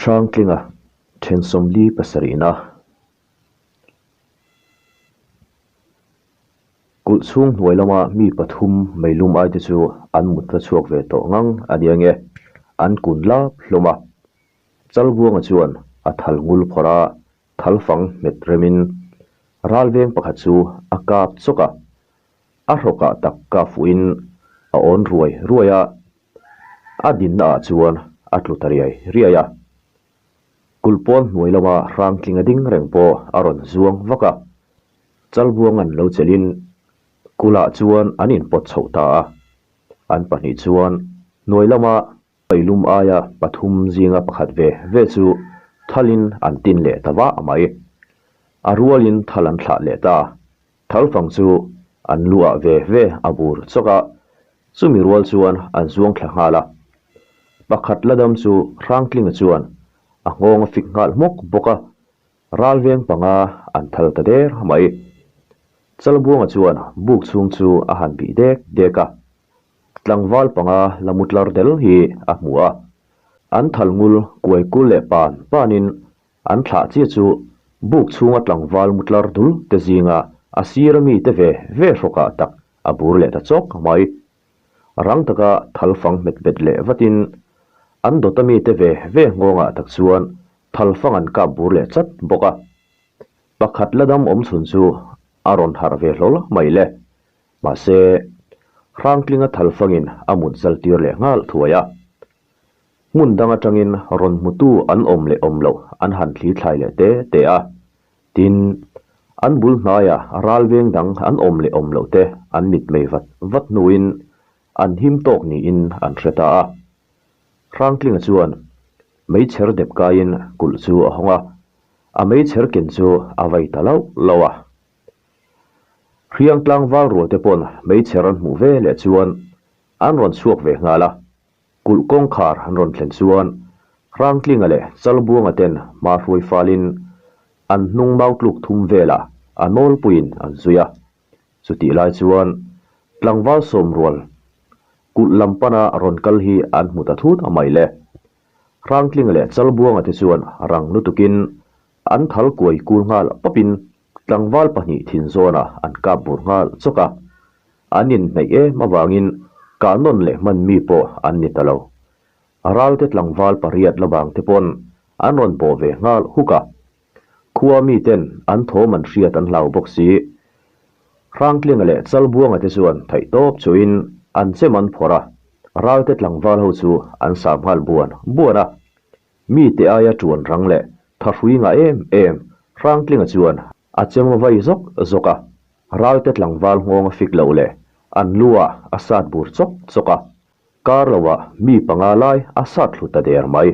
Hrangtlinga then 47na Kulh chhung hnuai lama mi pathum meilum ai te chu an mut la chhuak ve tawh ngang a nia nge, an kun lap hlawm a. Chalbuanga chuan a thal ngul phawrh a, thal fang hmet remin ralveng pakhat chu a kap chawk a, a hrawkah tak kap fuhin a awn ruai ruai a, a dinna ah chuan a tlu ta riai riai a. Kulh pawn hnuai lama hrangtling a ding reng pawh a rawn zuang vak a, Chalbuanga'n lo chelhin kulhah chuan an inpawt chhoh ta a, an pahnih chuan hnuai lama Pailum aia pathum zinga pakhat ve ve chu thalin an tin leh ta vah mai. A rualin thal an thlah leh ta. Thalfang chu an lu ah ve ve a bur chawk a, chumi rual chuan an zuang thla nghal a. Pakhat la dam chu Hrangtlinga chuan a nghawng a fik nghal hmawk bawk a, ralveng panga an thal ta der mai. Chalbuanga chuan buk chhung chu a han bih dek dek a, Tlangval panga la mutlar del hi a hmu a, an thal ngul kuai kul leh pan panin an thlah chiah chu buk chhunga tlangval mutlar dul te zinga a sira mite ve ve hrawkah tak a bur leh ta chawk mai. Rang taka thal fang hmet bet leh vatin an dawta mite ve ve nghawngah tak chuan thal fang an kap bur leh chat bawk a. Pakhat la dam awm chhun chu a rawn harh ve hlawl mai le. Mahse, Hrangtlinga thalfangin a mut zal tir leh nghal thuai a. Hmun dang atangin rawn hmutu an awm leh awm loh an han thli thlai leh te te a. Tin, an bul hnaia ralveng dang an awm leh awm loh te an mitmei vat vat hnuin an him tawk niin an hre ta a. Hrangtlinga chuan meichher dep kaiin kulh chu a hawng a, a meichher ken chu a vai ta lauh lauh a. Hriang tlangval rual te pawn meichher an hmuh ve leh chuan an rawn chhuak ve nghal a, kulh kawngkhar an rawn thlen chuan Hrangtlinga leh Chalbuanga ten hma hruai falin an hnung mau tluk thum velah a nawlpuiin an zui a. Chutih lai chuan tlangval sawm rual kulh lam pana rawn kal hi an hmu ta thut a mai le. Hrangtlinga leh Chalbuanga te chuan rang lutukin an thal kuai kul nghal pawpin Tlangval pahnih thin zawnah an kap bur nghal chawk a, an inhneih em avangin kah nawn leh hman mi pawh an ni ta lo. Ralte tlangval pariat la vang te pawn an rawn bawh ve nghal huk a, khua miten an thawm an hriat an hlau bawk si. Hrangtlinga leh Chalbuanga te chuan theihtawp chuhin an chem an phawrh a, Ralte tlangval ho chu an sam nghal buan buan a. Mite aia ṭuan rang leh thahrui ngah em em Hrangtlinga chuan a chem a vai zawk zawk a, ralte tlangval nghawng a fik loh leh an lu ah a sat bur chawk chawk a, kar lo ah mi panga lai a sat thlu ta der mai.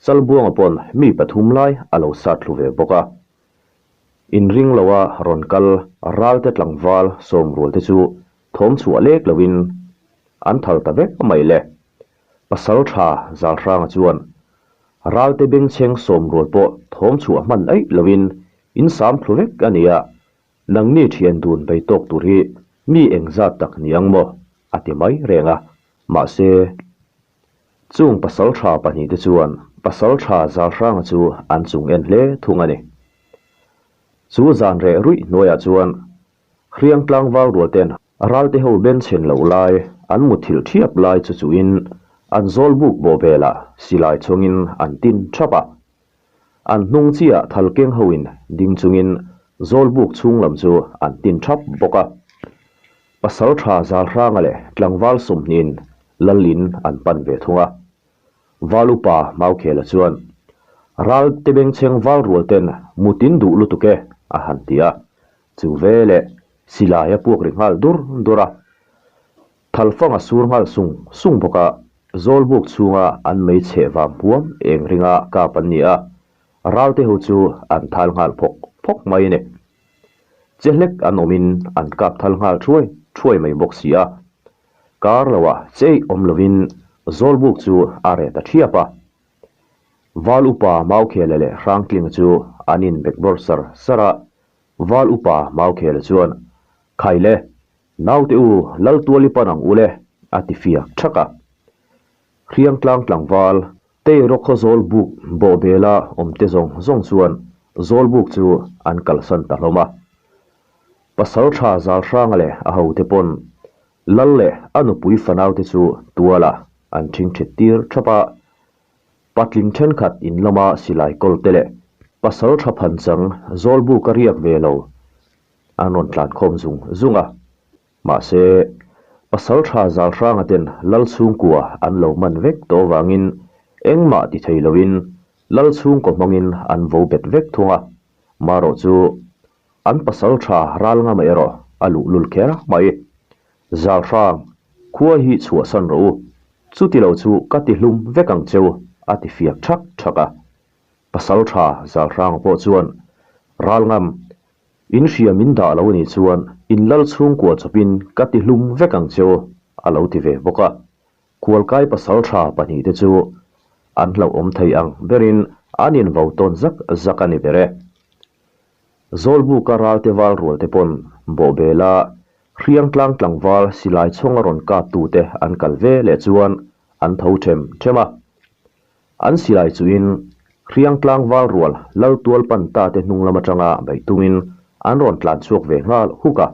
Chalbuanga pawn mi pathum lai a lo sat thlu ve bawk a. Inring lo a rawn kal ralte tlangval sawmrual te chu thawm chhuah lek lo in an thal ta vek mai le. Pasal tha Zalhranga chuan Ralte bengchheng sawmrual pawh thawm chhuah hman aih loin in sam thlu vek a nia, nangni thian dun bei tawk tur hi mi engzat tak ni ang maw? a ti mai reng a. Mahse, chung pasal tha pahnihte chuan pasal tha Zalhranga chu an chung en hle thung a ni. Chu zan reh ruih hnuaiah chuan Hriang tlangval rual ten Ralte ho benchhen loh lai, an muthilh thiap lai chu chuhin an zawl buk bawh velah silai chungin an tin thap a. An hnung chiah thal keng hoin ding chungin zawl buk chhung lam chu an tin thap bawk a. Pasal tha Zalhranga leh tlangval sawmhnihin Lalin an pan ve thung a. Val upa Maukhela chuan, Ralte bengchheng val rual ten mutin duh lutuk e, a han ti a. Chu ve leh silai a puak ri nghal dur dur a, thalfang a sur nghal sung sung bawk a, Zawlbuk chhunga an mei chheh vang huam eng ringa kap an ni a, ralte ho chu an thal nghal phawk phawk mai a ni. Che hlek an awmin an kap thal nghal thuai thuai mai bawk si a, kar loah chei awm lovin Zawlbuk chu a reh ta thiap a. Val upa Maukhela leh Hrangtlinga chu an inbekbawr sar sar a, Val upa Maukhela chuan, Khai le, naute u Laltuali pan ang u le, a ti fiak thak a. Hriangtlang tlangval Tei rawkhaw Zawlbuk bawhbela awmte zawng zawng chuan Zawlbuk chu an kalsan ta hlawm a. Pasalṭha Zalhranga leh a hote pawn Lal leh a nupui fanaute chu tualah an ṭhingṭhit tir ṭhap a. Patling ṭhenkhat in lama silai kawlte leh pasalṭha phanchang Zawlbuka riak ve lo an rawn tlankhawm zung zung a. Mahse, pasalṭha Zalhranga ten Lal chhungkua an lo man vek tawh avangin engmah ti thei loin Lal chhungkaw hmangin an vo bet vek thung a. Marawh chu an pasalṭha ral ngam erawh a luhlul kher mai. Zalhrang, khua hi chhuahsan rawh u, chuti lo chu ka ti hlum vek ang cheu, a ti fiak ṭhak ṭhak a. Pasalṭha Zalhranga pawh chuan, Ral ngam, In hria min dah lo anih chuan in lal chhungkua chawpin ka ti hlum vek ang cheu, a lo ti ve bawk a. Kualkai pasalṭha pahnihte chu an hlauhawm thei ang berin an invo tawn zak zak a ni ber e. Zawlbuka ralte val rualte pawn bawhbela hriangtlang tlangval silai chhawnga rawn kaptute an kal ve leh chuan an tho ṭhem ṭhem a. An silai chuin hriangtlang val rual lal tual pan ta te hnung lam atanga beih tumin an rawn tlan chhuak ve nghal huk a.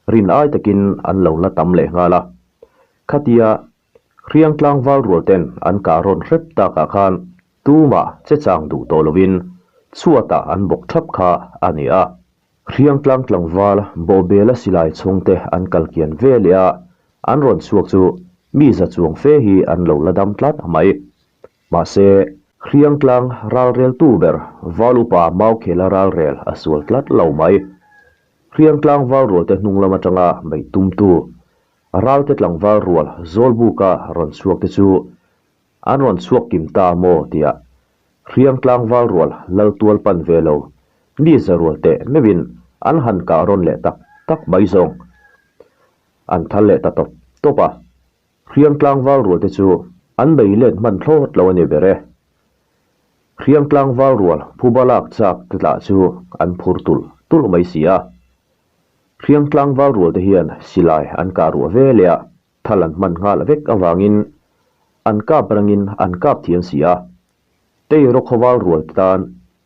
Rin ai takin an lo la tam leh nghal a. Khatia hriangtlang val rual ten an kah rawn hrep takah khan tumah che chang duh tawh lovin chhuatah an bawk thap kha a ni a. Hriangtlang tlangval bawhbela silai chhungte an kal kian ve leh a, an rawn chhuak chu mi za chuang fe hi an lo la dam tlat mai. Mahse, Hriangtlang ralreltu ber Val upa Maukhela ralrel a sual tlat lo mai. Hriangtlang val rualte hnung lam atanga beih tumtu ralte tlangval rual Zawlbuka rawn chhuak te chu An rawn chhuak kim ta maw tia hriang tlangval rual lal tual pan ve lo mi za rual teh meuhin an han kah rawn leh tak tak mai zawng. An thal leh ta tawp tawp a, hriang tlangval rual te chu an bei let hman thlawt lo a ni ber e. Hriang tlangval rual phuba lak chak te tlah chu an phur tulh tulh mai si a. Hriang tlangval rual te hian silai an kah ruah ve leh a, Thal an hman nghal vek avangin an kap rangin an kap thiam si a, Tei rawkhawval rual te tan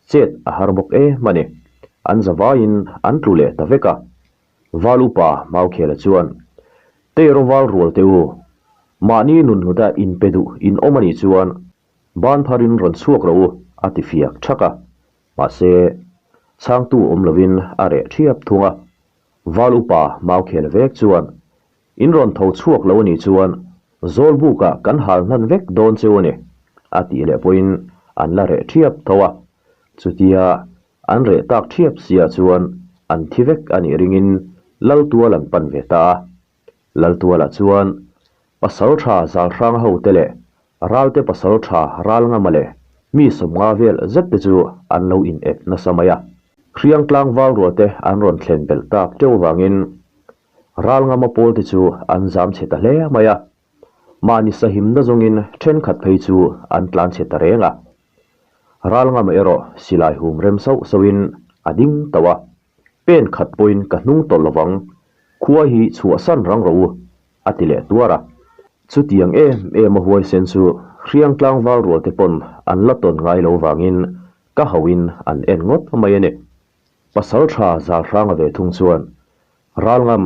chet a har bawk em a ni. An zavaiin an tlu leh ta vek a. Val upa Maukhela chuan, Tei rawval rual te u, mahni nun hluta inpe duh in awm a nih chuan ban pharin rawn chhuak rawh u, a ti fiak thak a. Mahse, chhangtu awm lovin a reh thiap thung a. Val upa Maukhela vek chuan, In rawn tho chhuak lo a nih chuan Zawlbukah kan hal hnan vek dawn cheu a ni, a tih leh pawhin an la reh ṭhiap tho a. Chutia an reh tak ṭhiap sia chuan an thi vek a nih ringin Laltual an pan ve ta a. Laltualah chuan Pasalṭha Zalhranga hote leh Ralte Pasalṭha Ralngama leh mi 50 vel zet te chu an lo in ep nasa mai a. Hriangtlang valrualte an rawn thlen belh tak ṭeuh vangin Ralngama pawlte chu an zam chhe ta hle mai a, mahni sahimna zawngin thenkhat phei chu an tlan chhe ta reng a. Ralngama erawh silai hum rem sauh sauhin a ding tauh a, Pen khat pawhin ka hnung tawlh lovang, khua hi chhuahsan rang rawh u, a ti leh tuar a. Chutiang em em a huaisen chu hriang tlangval rualte pawn an la tawn ngai lo vangin ka hauhin an en ngawt mai a ni. Pasal tha zal hranga ve thung chuan, Ralngam,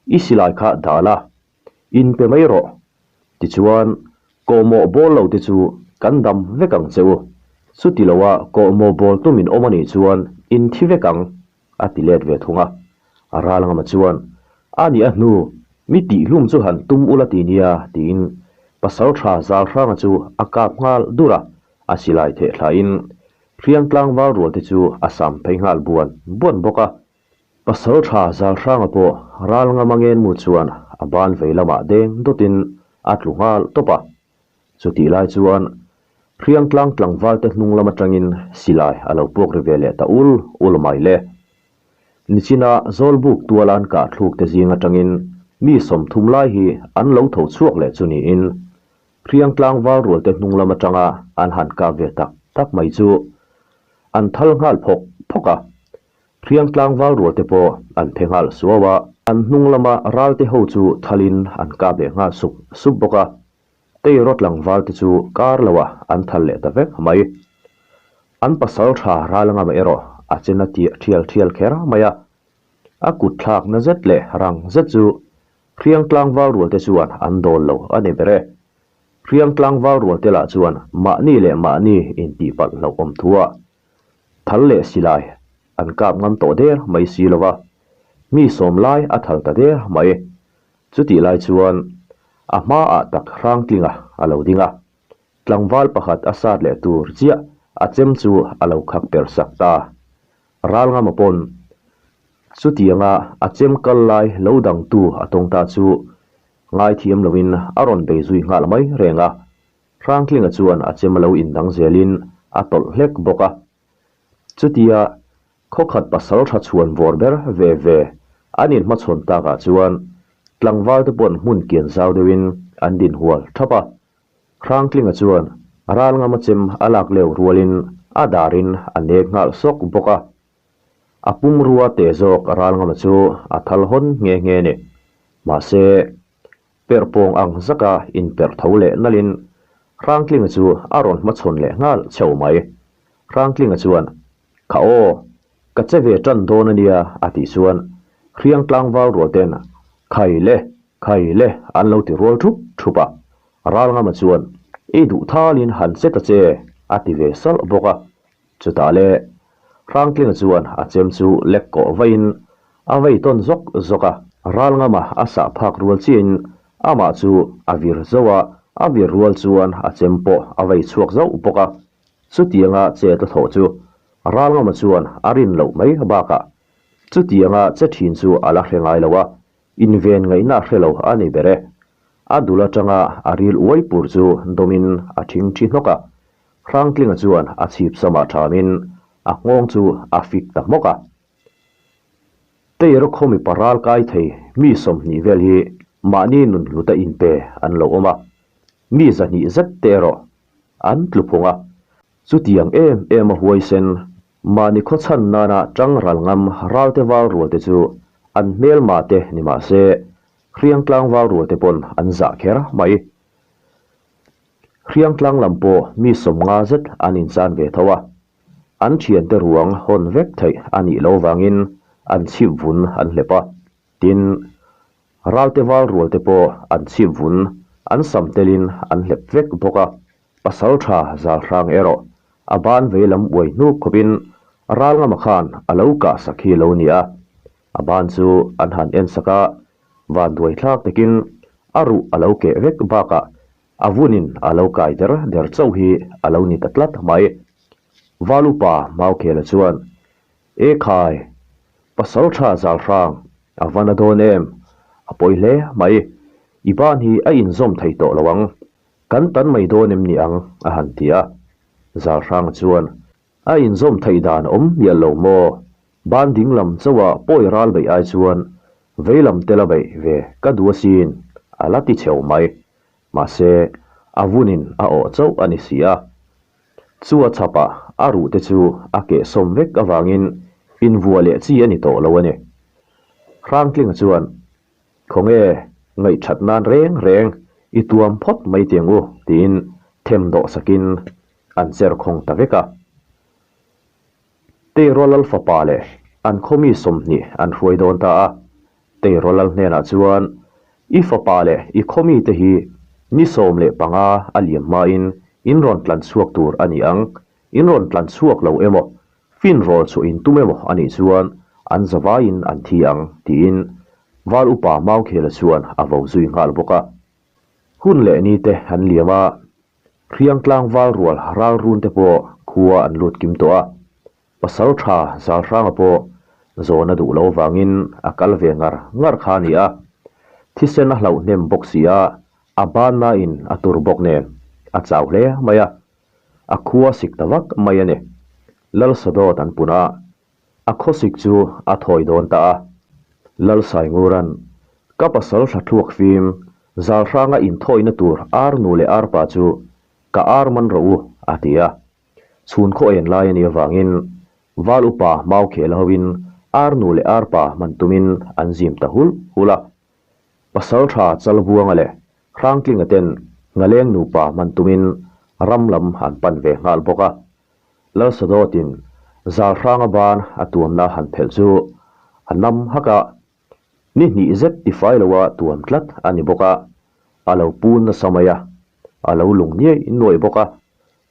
i silai kha dah la, in pe mai rawh. Tichuan, kawhmawh bawl lo te chu kan dam vek ang che u. Chuti loa kawhmawh bawl tum in awm a nih chuan in thi vek ang, a ti let ve thung a. Ralngama chuan, A nih a hnu, mi tihhlum chu han tum ula ti nia, tiin pasal tha zal hranga chu a kap nghal dur a, a silai theh thlain Hriang tlangval rual te chu a sam phei nghal buan buan bawk a. Pasal tha zal hranga pawh ral ngam a ngen mu chuan a ban vei lamah deng dawtin a tlu nghal tawp a. Chutih lai chuan Hriang tlang tlangval te hnung lam atangin silai a lo puak ri ve leh ta ul ul mai le. Nichina Zawlbuk tual an kah thluk te zing atangin mi 30 lai hi an lo tho chhuak leh chu niin Hriang tlangval rualte hnung lam atanga an han kap ve tak tak mai chu an thal nghal phawk phawk a. Hriang tlangval rualte pawh an phe nghal suau a. An hnung lama ralte ho chu thalin an kap leh nghal sup sup bawk a. Teirawt tlangvalte chu kar loah an thal leh ta vek mai. An pasaltha ral ngam erawh a che na thial thial kher mai a. A kut thlakna zet leh rang zet chu Hriang tlangval rualte chuan an dawl lo a ni ber e. Hriang tlangval rualte lah chuan mahni leh mahni intihpalh hlauhawm thuah thal leh silai an kap ngam tawh der mai si lo va, mi sawm lai a thal ta der mai. Chutih lai chuan a hmaah tak Hrangtlinga a lo ding a, tlangval pakhat a sat leh tur chiah a chem chu a lo khak per sak ta. Ralngama pawn chutianga a chem kal lai lo dangtu a tawng ta chu ngaithiam loin a rawn bei zui nghal mai reng a. Hrangtlinga chuan a chem a lo indang zelin a tawlh hlek bawk a. Chutia khawkhat pasal tha chhuan vawr ber ve ve an inhmachhawn takah chuan tlangvalte pawn hmun kian zau deuhin an din hual thap a. Hrangtlinga chuan ralngama chem a lak leu rualin a darin a nek nghal sawk bawk a. A pumrua teh zawk ralngama chu a thal hawn nghe nghe ni. Mahse, Perh pawng ang zaka inperh tho leh nalhin Hrangtlinga chu a rawn hmachhawn leh nghal chho mai. Hrangtlinga chuan, Kha aw, ka che ve tan dawn a nia a tih chuan Hriang tlangval rual ten, Khai le, khai le an lo ti rual thup thup a. Ralngama chuan, I duh thalin han che ta che a ti ve salh bawk a. Chutah le, Hrangtlinga chuan a chem chu lek kawh vaiin a vei tawn zawk zawk a. Ralngama a sah phak rual chiahin amah chu a vir zauh a, a vir rual chuan a chem pawh a vei chhuak zauh bawk a. Chutianga chet a thawh chu Ralngama chuan a rin loh mai bakah chutianga che thin chu a la hre ngai lo a, inven ngaihna a hre lo a ni ber e. A dul atanga a ril uai pur chu dawmin a thingthi hnawk a, Hrangtlinga chuan a chhip samah thamin a nghawng chu a fik ta hmawk a. Teira khaw mipa ral kai thei mi 20 vel hi mahni nun hluta inpe an lo awm a, mi 200 zet te erawh an tlu phung a. Chutiang em em a huaisen, mahni khawchhan nana tang ral ngam ralte val rualte chu an hmelma te ni mah se, Hriangtlang val rualte pawn an zah kher mai. Hriangtlang lam pawh mi 50 zet an inchan ve tho a, an thiante ruang hawn vek theih a nih lo vangin an chhip vun an hlep a, tin, ralte val rualte pawh an chhip vun an sam telin an hlep vek bawk a, pasal tha zal hrang erawh a ban vei lam uai hnuk khawpin ralngama khan a lo kah sak hi lo ni a, a ban chu an han en sak a, vanduai thlak takin a ruh a lo keh vek bakah A vunin a lo kai der der chauh hi a lo ni ta tlat mai. Valupa Maukhela chuan, E khai, pasal tha zal hrang, a va na dawn em? A pawi hle mai. I ban hi a inzawm thei tawh lo ang. Kan tan mai dawn em ni ang? a han ti a. Zal hranga chuan, A inzawm theih dan awm mial lo maw? Ban ding lam chauha pawi ral beih ai chuan vei lam tela beih ve ka duh asin, a la ti cheu mai. Mahse, a vunin a awh chauh a ni si a. Chu a chhapah a ruhte chu a kehsawm vek avangin invuah leh chi a ni tawh lo a ni. Hrangtlinga chuan, Khawnge, ngaihthat nan reng reng i tuam phawt mai tiang u, tiin them dawh sakin an cher khawng ta vek a. Teirawlal fapa leh an khawmi 20 an hruai dawn ta a. Teirawlal hnenah chuan, I fapa leh i khawmite hi ni 15 a liam hmain in rawn tlan chhuak tur a ni ang. In rawn tlan chhuak lo emaw, fin rawl chhuah in tum emaw a nih chuan an zavaiin an thi ang, tiin Val upa Maukhela chuan a vo zui nghal bawk a. Hun leh ni te an liam a, Hriangtlang val rual ral run te pawh khua an lut kim tawh a, pasal tha zal hranga pawh zawn a duh lo vangin a kal ve ngar ngar kha a ni a, thisen a hlauh hnem bawk si a, a banna in a tur bawk nen a chau hle mai a, a khua sik ta vak mai a ni. Lalsadawt an pun a, A khawsik chu a thawi dawn ta a. Lalsainguran, Ka pasal thla thluak fim, zal hranga inthawina tur ar nu leh ar pa chu ka ar man rawh u, a ti a. Chhun khaw en lai a nih avangin Val upa Maukhela hoin ar nu leh ar pa man tumin an zim ta hulh hulh a. Pasal tha Chalbuanga leh Hrangtlinga ten Ngaleng nupa hman tumin ram lam an pan ve nghal bawk a. Lalsadawtin Zalhranga ban a tuamna han phelh chu a nam hak a, ni hnih zet tifai loa tuam tlat a ni bawk a, a lo pun nasa mai a, a lo lung niaih nuaih bawk a.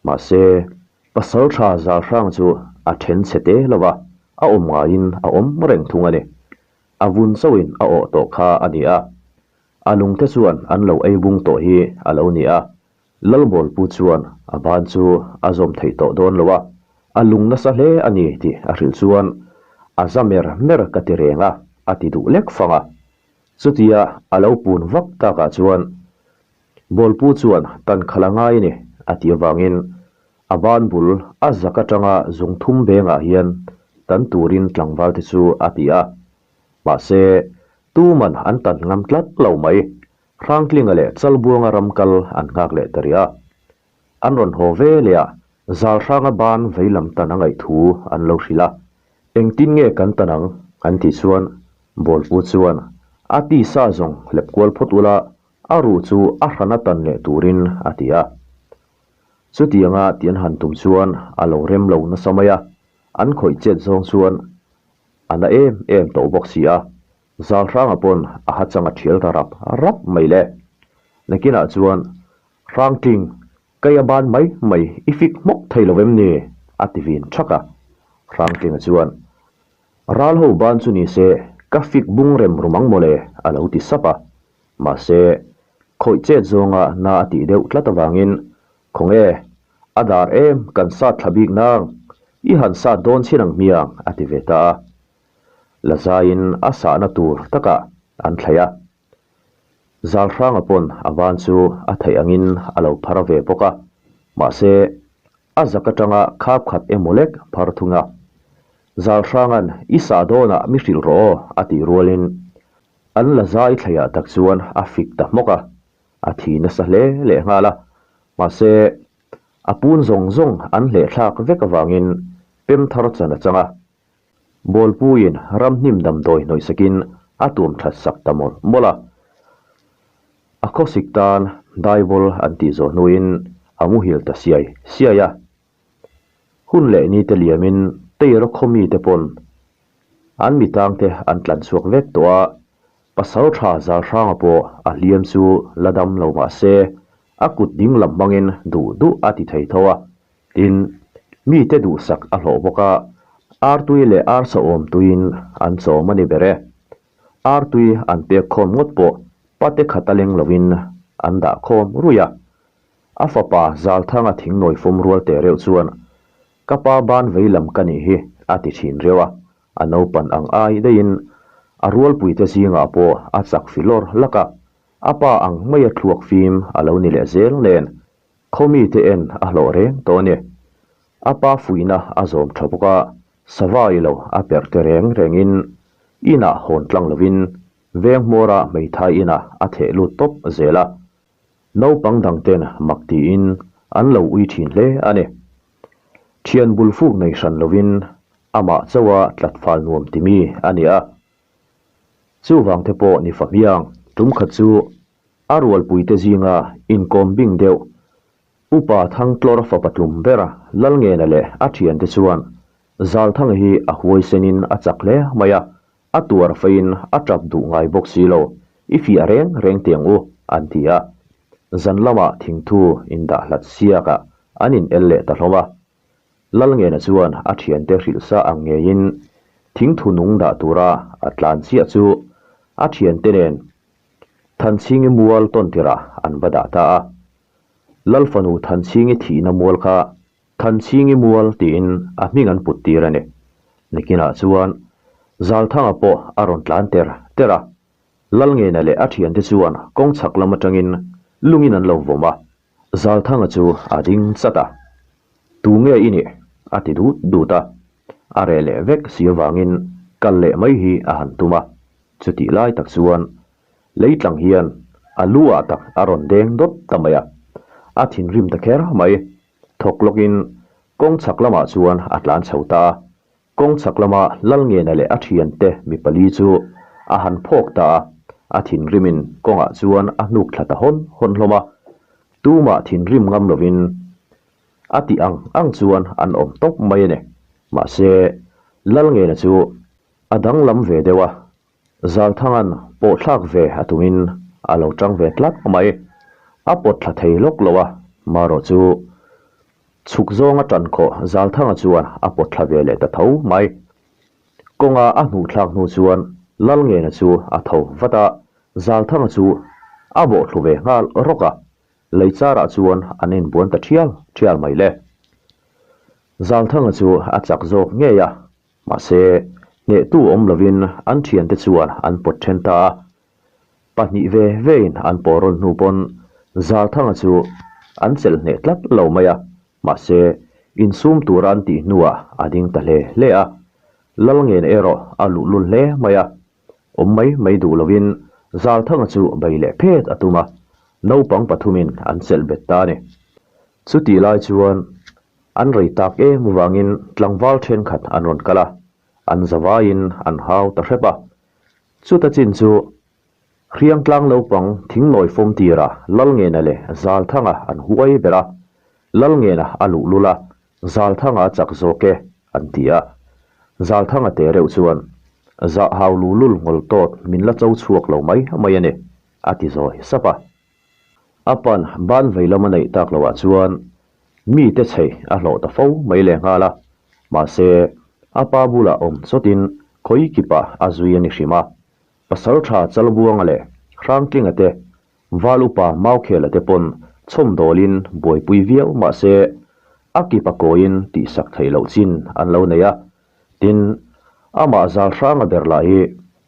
Mahse, Pasalṭha Zalhrang chu a then chhe te lo va, a awm ngaiin a awm reng thung a ni. A vun chauhin a awh tawh kha a ni a, a lungte chuan an lo ei bung tawh hi a lo ni a. Lalbawlpu chuan a ban chu a zawm theih tawh dawn lo a, a lung nasa hle a ni tih a hrilh chuan a za mer mer ka ti reng a, a ti duh lek fang a. Chutia a lo pun vak takah chuan Bawlpu chuan tan khalh a ngai a ni a tih avangin a ban bul a zak atanga zung thum bengah hian tan turin tlangval te chu a ti a. Mahse, tuman an tan ngam tlat lo mai. Hrangtlinga leh Chalbuanga ram kal an nghak leh ta rih a. An rawn haw ve leh a, Zalhranga ban veilam tan a ngaih thu an lo hrilh a. Engtin nge kan tan ang? an tih chuan Bawlpu chuan a tisa zawng hlep kual phawt ula a ruh chu a hrana tan leh turin a ti a. Chutianga ti an han tum chuan a lo rem lo nasa mai a, an khawih chet zawng chuan a na em em tawh bawk si a. Zalhranga pawn a ha chang a thial ta rap rap mai le. Nakinah chuan Hrangtling, kei a ban mai mai i fik hmawk thei lo em ni? a ti vin thak a. Hrangtlinga chuan, Ral ho ban chu ni se, ka fik bung rem rum ang mawle, a lo ti sap a. Mahse, khawih chet zawnga na a tih deuh tlat avangin, Khawnge, a dar em kan sat thla bik nang, i han sat dawn chin ang hmiang, a ti ve ta a. La zaiin a sahna tur takah an thlei a. Zalhranga pawn a van chu a theih angin a lo phar ve bawk a, mahse, a zak atanga khap khat emaw lek phar thung a. Zalhranga'n i sah dawnah mi hrilh rawh aw a tih rualin an la zai thleiah tak chuan a fik ta hmawk a, a thi nasa hle leh nghal a, mahse, a pun zawng zawng an hlehthlak vek avangin pem thar chan a chang a. Bawlpuiin ramhnim damdawi hnawihsakin a tuam that sak ta mawlh mawlh a. A khawsik tan daibawl an tih zawh hnuin a muhil ta siai siai a. Hun leh ni te liamin Teira khaw mite pawn an mitangte an tlan chhuak vek tawh a, Pasaltha Zalhranga pawh a hliam chu la dam lo mah se a kut ding lam hmangin duh duh a ti thei tho a. Tin, mite duhsak a hlawh bawk a, artui leh arsa awm tuiin an chawm a ni ber e. Artui an pek khawm ngawt pawh pate khat a leng loin an dah khawm ruih a. A fapa Zalthanga thingnawi fawm rual teh reuh chuan, Ka pa ban vei lam ka nih hi a ti thin reuh a, a naupan ang ai daihin a rualpuite zingah pawh a chak fi lawr lak a, a pa ang maia thluak fim a lo ni leh zel nen Khawmite en a hlawh reng tawh a ni. A pa fuihna a zawm tha bawk a, sava i lo a perh te reng rengin inah hawn tlang lovin veng hmawra hmeithai inah a theh lut tawp zel a. Naupang dangten mak tiin an lo ui thin hle a ni. Thian bul fuk nei hran lovin amah chauha tlatfal nuam timi a ni a. Chuvang te pawh ni fahmiang tum khat chu A rualpuite zinga inkawm bing deuh Upa Thangtlawr fapa tlum bera Lalngena leh a thiante chuan Zalthanga hi a huaisenin a chak hle mai a, a tuar feiin a tap duh ngai bawk si lo, i fiah reng reng tiang u, an ti a. Zan lamah thingthu indah hlat siakah an in el leh ta hlawm a. Lalngena chuan a thiante hrilh sa ang ngeiin thingthu nung dah tura a tlan chiah chu a thiante nen Thanchhingi mual tawn tirah an va dah ta a. Lal fanu Thanchhingi thihna mual kha Thanchhingi mual tiin a hming an put tir a ni. Nikinah chuan Zalthanga pawh a rawn tlan ter ter a. Lalngena leh a thiante chuan kawng chhak lam atangin lungin an lo vawm a. Zalthanga chu a ding chat a. Tu nge i nih? a ti dut dut a. A reh leh vek si avangin kal leh mai hi a han tum a. Chutih lai tak chuan leitlang hian a lu ah tak a rawn deng dawt ta mai a, a thinrim ta kher mai. Thawk lawkin kawng chhak lamah chuan a tlan chho ta a, kawng chhak lama Lalngena leh a thiante mi pali chu a han phawk ta a, a thinrimin kawngah chuan a hnuk thla ta hawn hawn hlawm a. Tumah thinrim ngam lovin a tih ang ang chuan an awm tawp mai a ni. Mahse, Lalngena chu a danglam ve deuh a, Zalthanga'n pawhthlak ve a tumin a lo tang ve tlat mai. A pawt thla thei lawk lo a, marawh chu chhuk zawnga tan khawh Zalthanga chuan a pawt thla ve leh ta tho mai. Kawnga a hnuhthlak hnu chuan Lalngena chu a tho vat a, Zalthanga chu a bawhthlu ve nghal rawk a, lei charah chuan an inbuan ta thial thial mai le. Zalthanga chu a chak zawk ngei a, mahse hnehtu awm lovin an thiante chuan an pawt then ta a. Pahnih ve vein an pawh rawn hnu pawn Zalthanga chu an chelh hneh tlat lo mai a, mahse insum tura an tih hnuah a ding ta hle hle a. Lalngen erawh a luhlul hle mai a, Awm mai mai duh lovin Zalthanga chu bei leh phet a tum a, naupang pathumin an chelh bet ta a ni. Chutih lai chuan an rei tak em vangin tlangval thenkhat an rawn kal a, an zavaiin an hau ta hrep a. Chuta chin chu Hriangtlang naupang thingnawi fawm tirah Lalngena leh Zalthanga an huai ber a, Lalngena a luhlul a, Zalthanga a chak zawk e, an ti a. Zalthanga te reuh chuan, Zah hau luhlul ngawl tawt min la cho chhuak lo mai mai a ni, a ti zawi sap a. A pan ban vei lam a neih tak loah chuan mite chei a hlawh ta fo mai leh nghal a. Mahse, a pa bulah awm chawtin khawi kipah a zui a ni hrim a. Pasaltha Chalbuanga leh Hrangtlinga te Val upa Maukhela te pawn chhawmdawlin buaipui viau mah se a kip a kawiin tihsak theih loh chin an lo nei a. Tin, amah zal hranga ber lah hi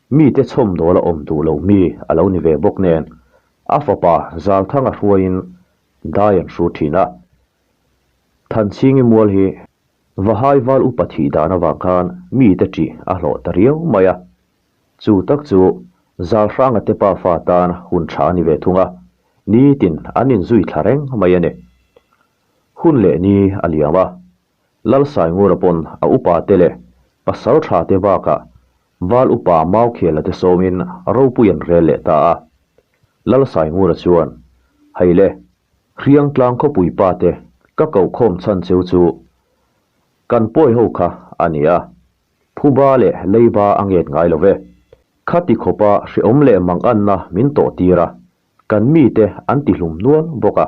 mite chhawmdawl a awm duh lo mi a lo ni ve bawk nen a fapa Zalthanga hruaiin dai an hru thin a. Thanchhingi mual hi Vahai val upa thih dan avang khan mite ṭih a hlawh ta riau mai a. Chu tak chu Zalhranga te pafa tan hun tha a ni ve thung a, nitin an inzui thla reng mai a ni. Hun leh ni a liam a, Lalsaingura pawn a upa te leh pasal tha te bakah Val upa Maukhela te sawmin ropui an rel leh ta a. Lalsaingura chuan, Hei le, Hriangtlang khawpui pa te ka kohkhawm chhan cheu chu kan pawi ho kha a ni a, Phuba leh leiba a nget ngai lo ve. Khati khawpa hreawm leh manganna min tawh tir a, kan mite an ti hlum nual bawk a.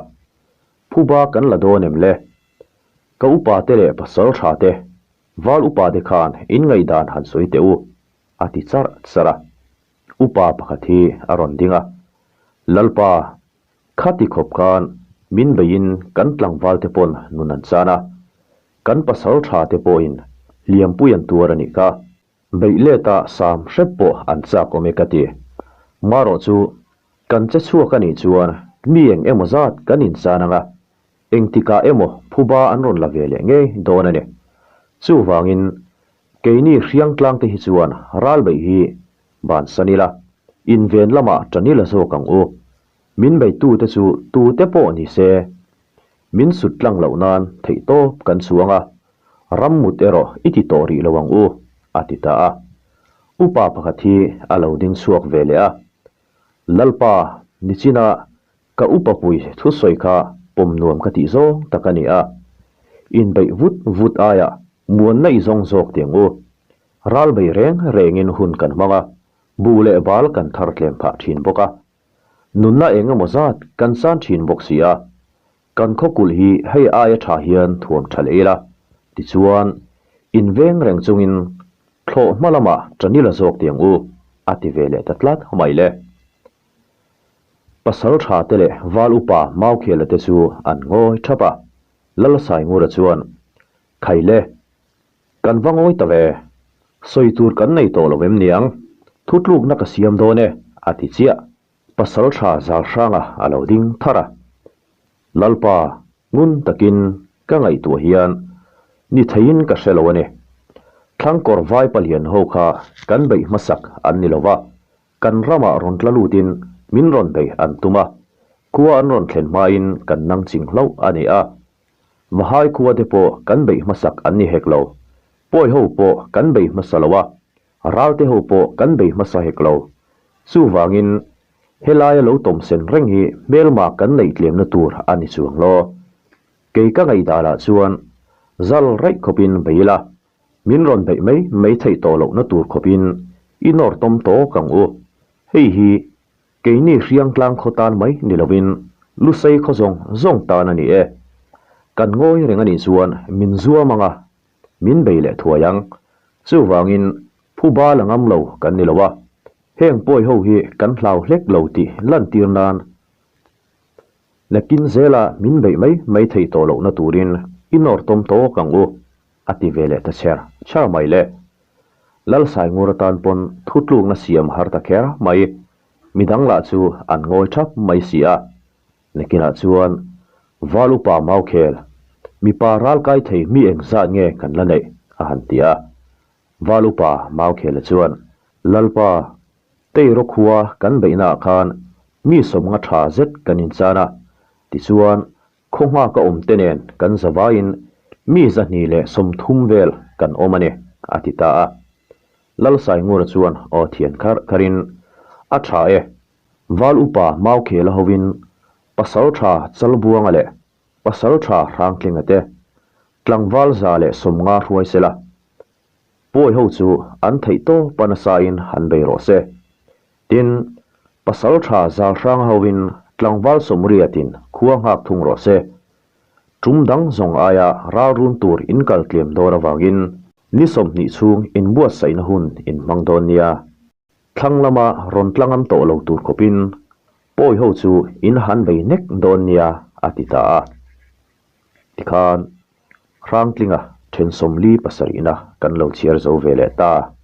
Phuba kan la dawn em le? Ka upa te leh pasal tha te, val upa te khan in ngaihdan han sawi teh u, a ti charh charh a. Upa pakhat hi a rawn ding a, Lalpa, khati khawp khan min beiin kan tlangval te pawn nun an chan a, Kan pasal tha te pawhin hliampui an tuar a nih kha. Beih leta sam hrep pawh an chak awm e ka ti. Marawh chu kan che chhuak a nih chuan mi eng emaw zat kan inchan ang a, engtikah emaw phuba an rawn la ve leh ngei dawn a ni. Chuvangin keini hriangtlang te hi chuan ral beih hi bansan ila, inven lamah tan ila zawk ang u. Min beitute chu tute pawh ni se Min sut tlang loh nan theih tawp kan chuang a, ram mut erawh i ti tawh rih lo ang u, a ti ta a. Upa pakhat hi a lo ding chhuak ve leh a, Lalpa, nichina ka upa pui thusawi kha pawm nuam ka tih zawng tak a ni a, inbeih vut vut aiah muanna i zawng zawk ti ang u. Ral bei reng rengin hun kan hmang a, buh leh bal kan thar tlem phah thin bawk a. Nunna eng emaw zat kan san thin bawk si a, kan khawkulh hi hei aia tha hian thuam tha leh ila, tichuan inveng reng chungin thlawh hma lamah tanila zawk tiang u, a ti ve leh ta tlat mai le. Pasal tha te leh val upa Maukhela te chu an ngawi thap a, Lalsaingura chuan, Khai le, Kan va ngawi ta ve. Sawi tur kan nei tawh lo em niang? Thutlukna ka siam dawn e, a ti chiah. Pasal tha zal hranga a lo ding thar a. Lalpa, ngun takin ka ngaihtuah hian ni theiin ka hre lo a ni. Thlangkawr vai palian ho kha kan beih hmasak an ni lo va, kan ramah rawn tla lutin min rawn bei an tum a, khua an rawn thlen hmain kan nang ching hlauh a ni a. Vahai khua te pawh kan beih hmasak an ni hek lo. Pawi ho pawh kan bei hmasa lo a, ral te ho pawh kan bei hmasa hek lo. Chuvangin, Helaia lo tawmsen reng hi hmelma kan neih tlemna tur a ni chuang lo. Kei ka ngaihdanah chuan zal raih khawpin bei ila, min rawn beih mai mai theih tawh lohna tur khawpin i nawr tawm tawk ang u. Hei hi keini Hriangtlang khaw tan mai ni lovin Lusei khaw zawng zawng tan a ni e. Kan ngawi reng a nih chuan min zuam ang a, min bei leh thuai ang. Chuvangin phuba la ngam lo kan ni lo a, heng pawi ho hi kan hlau hlek lo tih lantir nan Nakin zela min beih mai mai theih tawh lohna turin i nawr tawm tawk ang u, a ti ve leh ta chher chher mai le. Lalsaingur atan pawn thutlukna siam har ta kher mai, midang lah chu an ngawi thap mai si a. Nakinah chuan Val upa Maukhel, mipa ralkai thei mi engzat nge kan la neih? a han ti a. Val upa Maukhela chuan, Lalpa, Teiraw khua kan beihnaah khan mi sawmnga tha zet kan inchan a, tichuan khaw nghaka awm te nen kan zavaiin mi 230 vel kan awm a ni, a ti ta a. Lalsaingura chuan aw thian kharh kharhin, A tha e, Val upa Maukhela hovin Pasal tha Chalbuanga leh Pasal tha Hrangtlinga te tlangval 150 hruai sela, Pawi ho chu an theih tawp a nasain han bei rawh se. Tin, pasal tha zal hrang hovin tlangval sawmriatin khua nghak thung rawh se. Tum dang zawng aia ral run tur in kal tlem dawn avangin ni 20 chhung inbuatsaihna hun in hmang dawn nia. Thlang lama rawn tlangam tawh lo tur khawpin pawi ho chu in han bei nek dawn nia a ti ta a. Tikhan Hrangtlinga then 47 na kan lo chhiar zo ve leh ta.